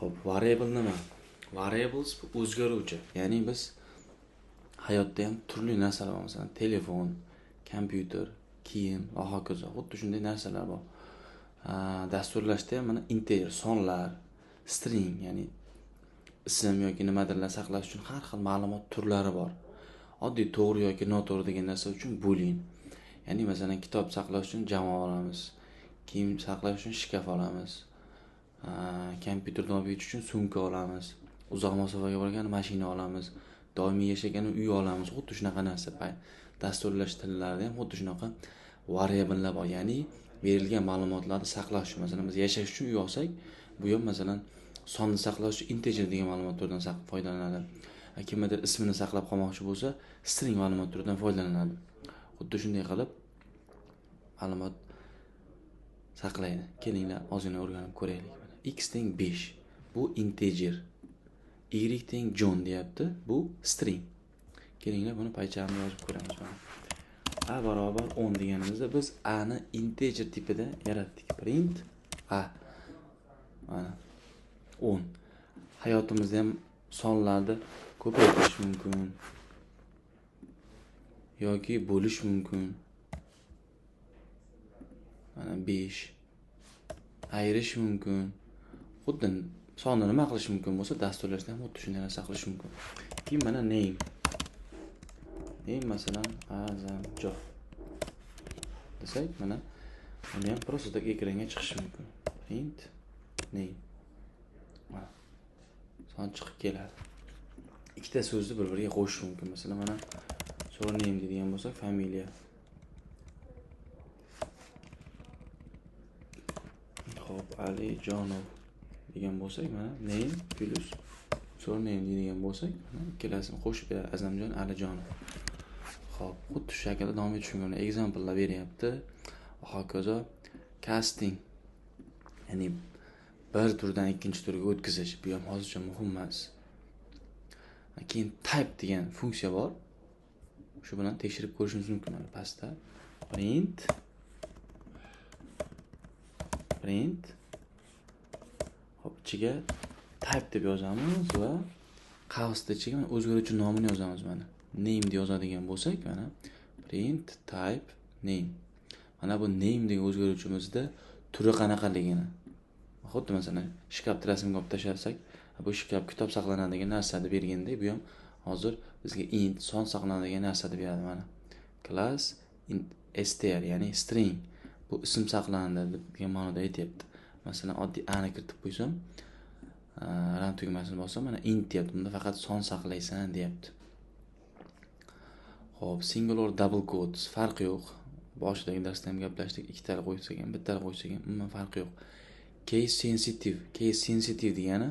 Xo'p, variable nima? Variables bu o'zgaruvchi. Ya'ni biz hayotda ham turli narsalar bor, masalan, telefon, kompyuter, kiyim va hokazo. Xuddi shunday narsalar bor. Dasturlashda ham mana integer, sonlar, string, ya'ni ism yoki nimadirlar saqlash uchun har xil ma'lumot turlari bor. Oddiy to'g'ri yoki noto'g'ri degan narsa uchun boolean. Ya'ni masalan kitob saqlash uchun jamoa olamiz, kiyim saqlash uchun shkaf olamiz, kompyuterni olib ketish uchun sumka olamiz, uzoq masofaga borgan mashina olamiz, doimiy yashagan uy olamiz. Xuddi shunaqa narsa dasturlash tillarida ham xuddi shunaqa variablelar bor. Ya'ni berilgan ma'lumotlarni saqlash uchun, masalan biz yashash uchun uy olsak, bu ham masalan sonni saqlash uchun integer degan ma'lumot turidan foydalanadi. Kimdir ismini saqlab qolmoqchi bo'lsa, string ma'lumot turidan foydalanadi. Xuddi shunday qilib ma'lumot saqlaydi. Kelinglar, ozgina o'rganib ko'raylik. Mana x teng 5 bu integer. Y teng John deyapti, bu string. Kelinglar, buni paychamni yozib ko'ramiz mana. A barobar 10 deganimizda biz a ni integer tipida yaratdik. Print a. Mana 10. Hayotimizda ham sonlarni ko'paytirish mumkin yoki bo'lish mumkin. Mana 5 ayirish mumkin. Xuddi sonni nima qilish mumkin bo'lsa, dasturlashda ham xuddi shunday narsa qilish mumkin. Keyin mana name. Name masalan Azamjon desak, mana uni ham просто tak ekranga chiqishi mumkin. Print name. Mana son chiqib keladi. Ikkita so'zni bir-biriga qo'shish mumkin. Masalan, mana surname deydigan bo'lsak, familiya. Xo'p, Alijonov degan bo'lsak, mana name plus surname deydigan bo'lsak, mana ikkalasini qo'shib beradi. Azamjon Alijonov. Xo'p, xuddi shu shaklda davom etish mumkin. Examplelar beryapti. Va hokazo. Casting, ya'ni bir turdan ikkinchi turga o'tkazish, bu ham hozircha muhim emas. Keyin type degan funksiya bor. Shu bilan tekshirib ko'rishimiz mumkin. Mana pastda print print. Hop, ichiga type deb yozamiz va qavsda ichiga mana o'zgaruvchi nomini yozamiz mana. Name deb yozadigan bo'lsak, mana print type name. Mana bu name degan o'zgaruvchimizda turi qanaqaligini. Xuddi masalan shkaf rasmga olib tashlasak, bu shkaf kitob saqlanadigan narsani berganda, bu ham hozir bizga int son saqlanadigan narsani beradi mana. Class int str, ya'ni string, bu ism saqlanadi degan ma'noda aytyapti. Masalan, oddiy a ni kiritib qo'ysam, run tugmasini bossam, mana int deyapti. Bunda faqat son saqlaysan deyapti. Xo'p, single or double quotes farqi yo'q. Boshidagi darsda ham gaplashdik, ikkitali qo'ysak ham, bittali qo'ysak ham umuman farqi yo'q. Case sensitive, case sensitive degani,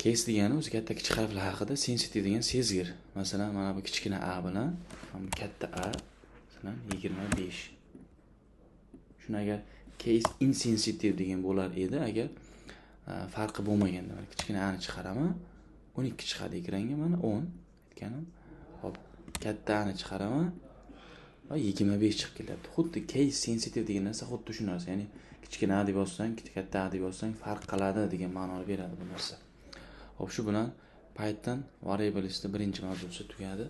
case degani o'zi katta kichik harflar haqida, sensitive degani sezgir. Masalan, mana bu kichkina a bilan mana bu katta a, masalan 25. Shuni agar case insensitive degan bo'lar edi, agar farqi bo'lmaganda, mana kichkina a ni chiqaraman, 12 chiqadi ekranga, mana 10 aytganim. Xo'p, katta a ni chiqaraman va 25 chiqib kelyapti. Xuddi case sensitive degan narsa xuddi shu narsa, ya'ni kichkina a deb yozsang, katta a deb yozsang farq qiladi degan ma'noni beradi bu narsa. Xo'p, shu bilan Python variablesda birinchi mavzusi tugadi.